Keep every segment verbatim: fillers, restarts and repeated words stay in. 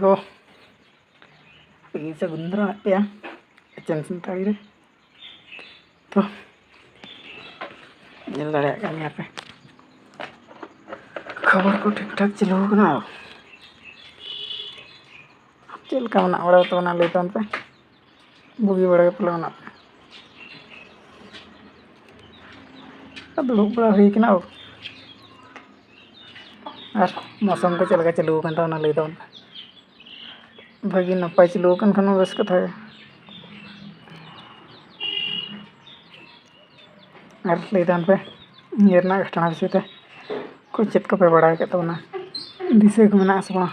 ᱠᱚ ᱤᱧ ᱥᱮ ᱜᱩᱱᱫᱽᱨᱟ ᱢᱮᱱᱟᱜ ᱯᱮᱭᱟ ᱮᱪᱮᱱ ᱥᱟᱱᱛᱟᱲᱤ ᱨᱮ᱾ ᱛᱚ, ᱧᱮᱞ ᱫᱟᱲᱮᱭᱟᱜ ᱠᱟᱱ ᱜᱮᱭᱟ ᱯᱮ, ᱠᱷᱚᱵᱚᱨ ᱠᱚ ᱴᱷᱤᱠ ᱴᱷᱟᱠ ᱪᱟᱹᱞᱩ ᱟᱠᱟᱱᱟ᱾ ᱪᱮᱫ ᱞᱮᱠᱟ ᱢᱮᱱᱟᱜ ᱵᱟᱲᱟ ᱛᱟᱵᱚᱱᱟ ᱞᱟᱹᱭ ᱛᱟᱵᱚᱱ ᱯᱮ? ᱵᱩᱜᱤ ᱵᱟᱲᱟ ᱜᱮ ᱯᱟᱞᱮ ᱢᱮᱱᱟᱜ ᱯᱮ? ᱫᱩᱲᱩᱵ ᱵᱟᱲᱟ ᱦᱩᱭ ᱠᱟᱱᱟ᱾ ᱟᱨ ᱢᱳᱥᱚᱢ ᱠᱚ ᱪᱮᱫ ᱞᱮᱠᱟ ᱪᱟᱹᱞᱩ ᱟᱠᱟᱱ ᱛᱟᱵᱚᱱᱟ ᱞᱟᱹᱭ ᱛᱟᱵᱚᱱ ᱯᱮ? ᱵᱷᱟᱹᱜᱤ ᱱᱟᱯᱟᱭ ᱪᱟᱹᱞᱩ ᱟᱠᱟᱱ ᱠᱷᱟᱱ ᱢᱟ ᱵᱮᱥ ᱠᱟᱛᱷᱟ ᱜᱮ᱾ ᱟᱨ ᱞᱟᱹᱭ ᱛᱟᱵᱚᱱ ᱯᱮ, ᱱᱤᱭᱟᱹ ᱨᱮᱱᱟᱜ ᱜᱷᱚᱴᱚᱱᱟ ᱵᱤᱥᱚᱭ ᱛᱮ ᱠᱚ ᱪᱮᱫ ᱠᱚᱯᱮ ᱵᱟᱲᱟᱭ ᱟᱠᱟᱫ ᱛᱟᱵᱚᱱᱟ? ᱫᱤᱥᱟᱹ ᱠᱚ ᱢᱮᱱᱟᱜᱼᱟ ᱥᱮ ᱵᱟᱝ?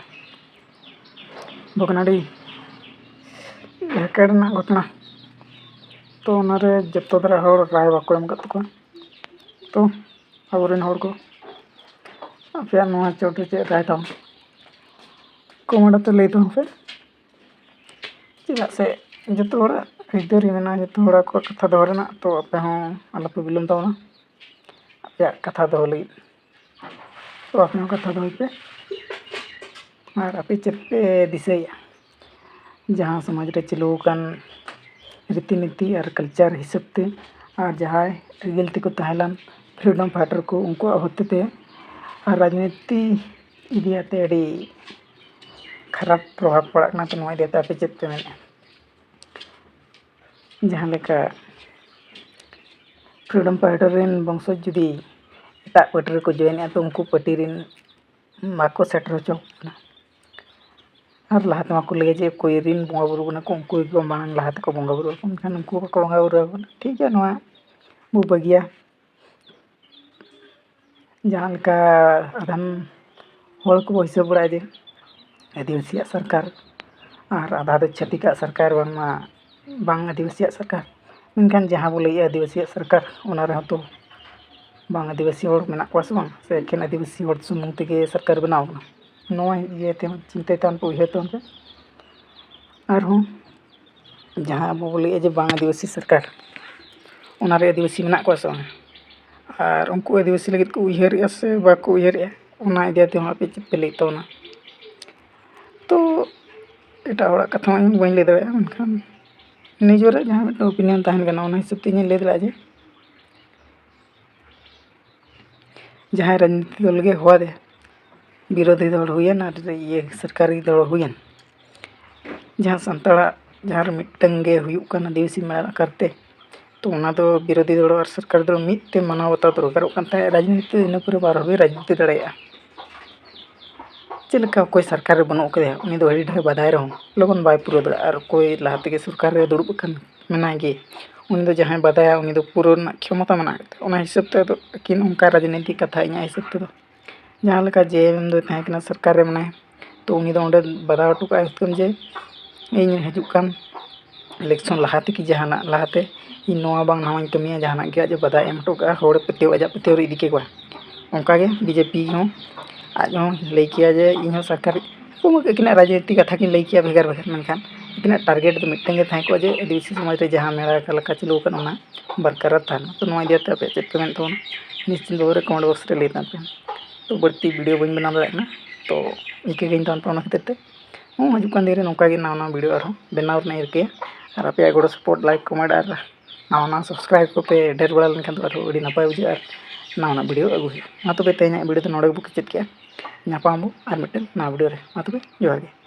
ᱵᱷᱚᱜᱽᱱᱟᱰᱤ ᱡᱷᱟᱲᱠᱷᱚᱸᱰ ᱨᱮᱱᱟᱜ ᱜᱷᱚᱴᱚᱱᱟ᱾ ᱛᱚ, ᱚᱱᱟᱨᱮ ᱡᱚᱛᱚ ᱫᱷᱟᱨᱟ ᱦᱚᱲ ᱨᱟᱭ ᱵᱟᱠᱚ ᱮᱢ ᱟᱠᱟᱫ ᱛᱟᱠᱚᱣᱟ᱾ ᱛᱚ, ᱟᱵᱚᱨᱮᱱ ᱦᱚᱲ ᱠᱚ, ᱟᱯᱮᱭᱟᱜ ᱱᱚᱣᱟ ᱪᱚᱴ ᱨᱮ ᱪᱮᱫ ᱨᱟᱭ ᱛᱟᱢ? ᱠᱚᱢᱮᱱᱴ ᱛᱮ ᱞᱟᱹᱭ ᱛᱟᱵᱚᱱ ᱯᱮ᱾ ᱪᱮᱫᱟᱜ ᱥᱮ ᱡᱚᱛᱚ ᱦᱚᱲᱟᱜ ᱟᱹᱭᱫᱟᱹᱨᱤ ᱢᱮᱱᱟᱜᱼᱟ, ᱡᱚᱛᱚ ᱦᱚᱲᱟᱜ ᱠᱚ ᱠᱟᱛᱷᱟ ᱫᱚᱦᱚ ᱨᱮᱱᱟᱜ᱾ ᱛᱚ, ᱟᱯᱮ ᱦᱚᱸ ᱟᱞᱚᱯᱮ ᱵᱤᱞᱚᱢ ᱛᱟᱵᱚᱱᱟ ᱟᱯᱮᱭᱟᱜ ᱠᱟᱛᱷᱟ ᱫᱚᱦᱚ ᱞᱟᱹᱜᱤᱫ᱾ ᱛᱚ, ᱟᱯᱮ ᱦᱚᱸ ᱠᱟᱛᱷᱟ ᱫᱚᱦᱚᱭ ᱯᱮ᱾ ᱟᱨ ᱟᱯᱮ ᱪᱮᱫ ᱯᱮ ᱫᱤᱥᱟᱹᱭᱮᱫᱼᱟ ᱡᱟᱦᱟᱸ ᱥᱚᱢᱟᱡᱽ ᱨᱮ ᱪᱟᱹᱞᱩ ᱟᱠᱟᱱ ᱨᱤᱛᱤ ᱱᱤᱛᱤ ᱟᱨ ᱠᱟᱞᱪᱟᱨ ᱦᱤᱥᱟᱹᱵ ᱛᱮ, ᱟᱨ ᱡᱟᱦᱟᱸᱭ ᱟᱹᱜᱤᱞ ᱛᱮᱠᱚ ᱛᱟᱦᱮᱸ ᱞᱮᱱ ᱯᱷᱨᱤᱰᱚᱢ ᱯᱷᱟᱭᱴᱟᱨ ᱠᱚ, ᱩᱱᱠᱩᱣᱟᱜ ᱦᱚᱛᱮ ᱛᱮ ᱟᱨ ᱨᱟᱡᱽᱱᱤᱛᱤ ᱤᱫᱤ ᱠᱟᱛᱮ ᱟᱹᱰᱤ ᱠᱷᱟᱨᱟᱯ ᱯᱨᱚᱵᱷᱟᱵᱽ ᱯᱟᱲᱟᱜ ᱠᱟᱱᱟ᱾ ᱛᱚ, ᱱᱚᱣᱟ ᱤᱫᱤ ᱠᱟᱛᱮ ᱟᱯᱮ ᱪᱮᱫ ᱯᱮ ᱢᱮᱱᱮᱫᱼᱟ? ᱡᱟᱦᱟᱸ ᱞᱮᱠᱟ ᱯᱷᱨᱤᱰᱚᱢ ᱯᱷᱟᱭᱴᱟᱨ ᱨᱮᱱ ᱵᱚᱝᱥᱚᱡᱽ ᱡᱩᱫᱤ ᱮᱴᱟᱜ ᱯᱟᱹᱴᱤ ᱨᱮᱠᱚ ᱡᱚᱭᱮᱱᱮᱫᱼᱟ, ᱛᱚ, ᱩᱱᱠᱩ ᱯᱟᱹᱴᱤ ᱨᱮᱱ ᱵᱟᱠᱚ ᱥᱮᱴᱮᱨ ᱦᱚᱪᱚ ᱟᱠᱚ ᱠᱟᱱᱟ᱾ ᱟᱨ ᱞᱟᱦᱟ ᱛᱮᱢᱟ ᱠᱚ ᱞᱟᱹᱭᱟ ᱡᱮ ᱚᱠᱚᱭ ᱨᱮᱱ ᱵᱚᱸᱜᱟ ᱵᱩᱨᱩ ᱠᱟᱱᱟ ᱠᱚ, ᱩᱱᱠᱩ ᱜᱮᱠᱚ ᱢᱟᱲᱟᱝ ᱞᱟᱦᱟ ᱛᱮᱠᱚ ᱵᱚᱸᱜᱟ ᱵᱩᱨᱩ ᱟᱠᱚ, ᱢᱮᱱᱠᱷᱟᱱ ᱩᱱᱠᱩ ᱵᱟᱠᱚ ᱵᱚᱸᱜᱟ ᱵᱩᱨᱩ ᱟᱠᱚ ᱠᱟᱱᱟ᱾ ᱴᱷᱤᱠ ᱜᱮᱭᱟ, ᱱᱚᱣᱟ ᱵᱚ ᱵᱟᱹᱜᱤᱭᱟ᱾ ᱡᱟᱦᱟᱸ ᱞᱮᱠᱟ ᱟᱫᱷᱟᱱ ᱦᱚᱲ ᱠᱚ ᱦᱤᱥᱟᱹᱵ ᱵᱟᱲᱟᱭᱟ ᱡᱮ ᱟᱹᱫᱤᱵᱟᱹᱥᱤᱭᱟᱜ ᱥᱚᱨᱠᱟᱨ, ᱟᱨ ᱟᱫᱷᱟ ᱫᱚ ᱪᱷᱟᱹᱛᱤᱠᱟᱜ ᱥᱚᱨᱠᱟᱨ, ᱵᱟᱝᱢᱟ ᱵᱟᱝ ᱟᱹᱫᱤᱵᱟᱹᱥᱤᱭᱟᱜ ᱥᱚᱨᱠᱟᱨ᱾ ᱢᱮᱱᱠᱷᱟᱱ ᱡᱟᱦᱟᱸ ᱵᱚ ᱞᱟᱹᱭᱮᱫᱼᱟ ᱟᱹᱫᱤᱵᱟᱹᱥᱤᱭᱟᱜ ᱥᱚᱨᱠᱟᱨ, ᱚᱱᱟ ᱨᱮᱦᱚᱸ ᱛᱚ ᱵᱟᱝ ᱟᱹᱫᱤᱵᱟᱹᱥᱤ ᱦᱚᱲ ᱢᱮᱱᱟᱜ ᱠᱚᱣᱟ ᱥᱮ ᱵᱟᱝ? ᱥᱮ ᱮᱠᱷᱮᱱ ᱟᱹᱫᱤᱵᱟᱹᱥᱤ ᱦᱚᱲ ᱥᱩᱢᱩᱝ ᱛᱮᱜᱮ ᱥᱚᱨᱠᱟᱨ ᱵᱮᱱᱟᱣ ᱠᱟᱱᱟ? ᱱᱚᱣᱟ ᱤᱭᱟᱹ ᱛᱮᱦᱚᱸ ᱪᱤᱱᱛᱟᱹᱭ ᱛᱟᱵᱚᱱ ᱯᱮ, ᱩᱭᱦᱟᱹᱨ ᱛᱟᱵᱚᱱ ᱯᱮ᱾ ᱟᱨᱦᱚᱸ ᱡᱟᱦᱟᱸ ᱟᱵᱚ ᱵᱚ ᱞᱟᱹᱭᱮᱫᱼᱟ ᱡᱮ ᱵᱟᱝ ᱟᱹᱫᱤᱵᱟᱹᱥᱤ ᱥᱚᱨᱠᱟᱨ, ᱚᱱᱟᱨᱮ ᱟᱹᱫᱤᱵᱟᱹᱥᱤ ᱢᱮᱱᱟᱜ ᱠᱚᱣᱟ ᱥᱮ ᱵᱟᱝ? ᱟᱨ ᱩᱱᱠᱩ ᱟᱹᱫᱤᱵᱟᱹᱥᱤ ᱞᱟᱹᱜᱤᱫ ᱠᱚ ᱩᱭᱦᱟᱹᱨᱮᱜᱼᱟ ᱥᱮ ᱵᱟᱠᱚ ᱩᱭᱦᱟᱹᱨᱮᱜᱼᱟ, ᱚᱱᱟ ᱤᱫᱤ ᱠᱟᱛᱮ ᱦᱚᱸ ᱟᱯᱮ ᱪᱮᱫ ᱯᱮ ᱞᱟᱹᱭᱮᱫ ᱛᱟᱵᱚᱱᱟ? ᱛᱚ, ᱮᱴᱟᱜ ᱦᱚᱲᱟᱜ ᱠᱟᱛᱷᱟ ᱢᱟ ᱤᱧ ᱵᱟᱹᱧ ᱞᱟᱹᱭ ᱫᱟᱲᱮᱭᱟᱜᱼᱟ, ᱢᱮᱱᱠᱷᱟᱱ ᱱᱤᱡᱮᱨᱟᱜ ᱡᱟᱦᱟᱸ ᱢᱤᱫᱴᱟᱝ opinion ᱛᱟᱦᱮᱱ ᱠᱟᱱᱟ, ᱚᱱᱟ ᱦᱤᱥᱟᱹᱵ ᱛᱮ ᱤᱧᱤᱧ ᱞᱟᱹᱭ ᱫᱟᱲᱮᱭᱟᱜᱼᱟ ᱡᱮ ᱡᱟᱦᱟᱸᱭ ᱨᱟᱡᱽᱱᱤᱛᱤ ᱫᱚᱞ ᱜᱮ ᱦᱚᱦᱚᱣᱟᱫᱮ, ᱵᱤᱨᱳᱫᱷᱤ ᱫᱚᱞ ᱦᱩᱭᱮᱱ ᱟᱨ ᱤᱭᱟᱹ ᱥᱚᱨᱠᱟᱨᱤ ᱫᱚᱞ ᱦᱩᱭᱮᱱ, ᱡᱟᱦᱟᱸ ᱥᱟᱱᱛᱟᱲᱟᱜ ᱡᱟᱦᱟᱸ ᱨᱮ ᱢᱤᱫᱴᱟᱝ ᱜᱮ ᱦᱩᱭᱩᱜ ᱠᱟᱱᱟ ᱟᱹᱫᱤᱵᱟᱹᱥᱤ ᱢᱮᱞᱟ ᱟᱠᱟᱨ ᱛᱮ, ᱛᱚ ᱚᱱᱟ ᱫᱚ ᱵᱤᱨᱳᱫᱷᱤ ᱫᱚᱞ ᱟᱨ ᱥᱚᱨᱠᱟᱨ ᱫᱚ ᱢᱤᱫ ᱛᱮ ᱢᱟᱱᱟᱣ ᱵᱟᱛᱟᱣ ᱫᱚᱨᱠᱟᱨᱚᱜ ᱠᱟᱱ ᱛᱟᱦᱮᱸᱫ᱾ ᱨᱟᱡᱽᱱᱤᱛᱤ ᱤᱱᱟᱹ ᱯᱚᱨᱮ ᱵᱟᱨ ᱦᱚᱲ ᱜᱮ ᱨᱟᱡᱽᱱᱤᱛᱤ ᱫᱟᱲᱮᱭᱟᱜᱼᱟ᱾ ᱪᱮᱫ ᱞᱮᱠᱟ ᱚᱠᱚᱭ ᱥᱚᱨᱠᱟᱨ ᱨᱮ ᱵᱟᱹᱱᱩᱜ ᱠᱟᱫᱮᱭᱟ, ᱩᱱᱤ ᱫᱚ ᱟᱹᱰᱤ ᱰᱷᱮᱨ ᱵᱟᱫᱷᱟᱭ ᱨᱮᱦᱚᱸ ᱞᱚᱜᱚᱱ ᱵᱟᱭ ᱯᱩᱨᱟᱹᱣ ᱫᱟᱲᱮᱭᱟᱜᱼᱟ, ᱟᱨ ᱚᱠᱚᱭ ᱞᱟᱦᱟ ᱛᱮᱜᱮ ᱥᱚᱨᱠᱟᱨ ᱨᱮ ᱫᱩᱲᱩᱵ ᱟᱠᱟᱱ ᱢᱮᱱᱟᱭ ᱜᱮ, ᱩᱱᱤ ᱫᱚ ᱡᱟᱦᱟᱸᱭ ᱵᱟᱫᱷᱟᱭᱟ ᱩᱱᱤ ᱫᱚ ᱯᱩᱨᱟᱹᱣ ᱨᱮᱱᱟᱜ ᱠᱷᱚᱢᱚᱛᱟ ᱢᱮᱱᱟᱜ ᱟᱠᱟᱫᱟ᱾ ᱚᱱᱟ ᱦᱤᱥᱟᱹᱵ ᱛᱮ ᱟᱫᱚ ᱟᱹᱠᱤᱱ ᱚᱱᱠᱟ ᱨᱟᱡᱽᱱᱤᱛᱤ ᱠᱟᱛᱷᱟ ᱤᱧᱟᱹᱜ ᱦᱤᱥᱟᱹᱵ ᱛᱮᱫᱚ᱾ ᱡᱟᱦᱟᱸ ᱞᱮᱠᱟ ᱡᱮ ᱮᱢ ᱫᱚᱭ ᱛᱟᱦᱮᱸ ᱠᱟᱱᱟ ᱥᱚᱨᱠᱟᱨ ᱨᱮ ᱢᱮᱱᱟᱭᱟ, ᱛᱚ ᱩᱱᱤ ᱫᱚ ᱚᱸᱰᱮ ᱵᱟᱫᱷᱟ ᱦᱚᱴᱚ ᱠᱟᱜᱼᱟᱭ ᱦᱩᱛᱠᱟᱹᱢ ᱡᱮ ᱤᱧ ᱦᱤᱡᱩᱜ ᱠᱟᱱ election ᱞᱟᱦᱟ ᱛᱮᱜᱮ ᱡᱟᱦᱟᱱᱟᱜ ᱞᱟᱦᱟᱛᱮ ᱤᱧ ᱱᱚᱣᱟ ᱵᱟᱝ ᱱᱟᱣᱟᱧ ᱠᱟᱹᱢᱤᱭᱟ, ᱡᱟᱦᱟᱱᱟᱜ ᱜᱮ ᱟᱡ ᱮ ᱵᱟᱫᱷᱟᱭ ᱮᱢ ᱦᱚᱴᱚ ᱠᱟᱜᱼᱟ, ᱦᱚᱲ ᱯᱟᱹᱛᱭᱟᱹᱣ, ᱟᱡᱟᱜ ᱯᱟᱹᱛᱭᱟᱹᱣ ᱨᱮ ᱤᱫᱤ ᱠᱮᱠᱚᱣᱟ᱾ ᱚᱱᱠᱟᱜᱮ ᱵᱤᱡᱮᱯᱤ ᱦᱚᱸ ᱟᱡ ᱦᱚᱸ ᱞᱟᱹᱭ ᱠᱮᱭᱟ ᱡᱮ ᱤᱧ ᱦᱚᱸ ᱥᱚᱨᱠᱟᱨ ᱩᱱᱠᱩ ᱢᱟ ᱟᱹᱠᱤᱱᱟᱜ ᱨᱟᱡᱽᱱᱤᱛᱤ ᱠᱟᱛᱷᱟ ᱠᱤᱱ ᱞᱟᱹᱭ ᱠᱮᱭᱟ ᱵᱷᱮᱜᱟᱨ ᱵᱷᱮᱜᱟᱨ, ᱢᱮᱱᱠᱷᱟᱱ ᱟᱹᱠᱤᱱᱟᱜ target ᱫᱚ ᱢᱤᱫᱴᱟᱝ ᱜᱮ ᱛᱟᱦᱮᱸ ᱠᱚᱜᱼᱟ ᱡᱮ ᱟᱹᱫᱤᱵᱟᱹᱥᱤ ᱥᱚᱢᱟᱡᱽ ᱨᱮ ᱡᱟᱦᱟᱸ ᱢᱮᱞᱟ ᱞᱮᱠᱟ ᱪᱟᱹᱞᱩ ᱟᱠᱟᱱ ᱚᱱᱟ ᱵᱚᱨᱠᱟᱨᱟᱨ ᱛᱟᱦᱮᱱᱟ᱾ ᱛᱚ ᱱᱚᱣᱟ ᱤᱫᱤ ᱠᱟᱛᱮ ᱟᱯᱮᱭᱟᱜ ᱪᱮᱫ ᱯᱮ ᱢᱮᱱ ᱛᱟᱵᱚᱱᱟ, ᱱᱤᱥᱪᱤᱛ ᱵᱷᱟᱵᱮ ᱨᱮ comment box ᱨᱮ ᱞᱟᱹᱭ ᱛᱟᱵᱚᱱ ᱯᱮ᱾ ᱛᱚ ᱵᱟᱹᱲᱛᱤ video ᱵᱟᱹᱧ ᱵᱮᱱᱟᱣ ᱫᱟᱲᱮᱭᱟᱜ ᱠᱟᱱᱟ, ᱛᱚ ᱤᱱᱠᱟᱹ ᱜᱮᱧ ᱛᱟᱦᱮᱱ ᱯᱮ ᱚᱱᱟ ᱠᱷᱟᱹᱛᱤᱨ ᱛᱮ᱾ ᱦᱚᱸ, ᱦᱤᱡᱩᱜ ᱠᱟᱱ ᱫᱤᱱ ᱨᱮ ᱱᱚᱝᱠᱟ ᱜᱮ ᱱᱟᱣᱟ ᱱᱟᱣᱟ video ᱟᱨᱦᱚᱸ ᱵᱮᱱᱟᱣ ᱨᱮᱱᱟᱜ ᱤᱧ ᱨᱤᱠᱟᱹᱭᱟ᱾ ᱟᱨ ᱟᱯᱮᱭᱟᱜ ᱜᱚᱲᱚ support, like, comment ᱟᱨ ᱱᱟᱣᱟ ᱱᱟᱣᱟ subscribe ᱠᱚᱯᱮ ᱰᱷᱮᱨ ᱵᱟᱲᱟ ᱞᱮᱱᱠᱷᱟᱱ ᱫᱚ ᱟᱨᱦᱚᱸ ᱟᱹᱰᱤ ᱱᱟᱯᱟᱭ ᱵᱩᱡᱷᱟᱹᱜᱼᱟ ᱟᱨ ᱱᱟᱣᱟ ᱱᱟᱣᱟ video ᱟᱹᱜᱩ ᱦᱩᱭᱩᱜᱼᱟ᱾ ᱢᱟ ᱛᱚᱵᱮ ᱛᱮᱦᱮᱧᱟᱜ video ᱫᱚ ᱱᱚᱰᱮ ᱜᱮᱵᱚ ᱠᱮᱪᱮᱫ ᱠᱮᱜᱼᱟ᱾ ᱧᱟᱯᱟᱢ ᱟᱵᱚ ᱟᱨ ᱢᱤᱫᱴᱮᱱ ᱱᱟᱣᱟ video ᱨᱮ᱾ ᱢᱟ ᱛᱚᱵᱮ ᱡᱚᱦᱟᱨ ᱜᱮ᱾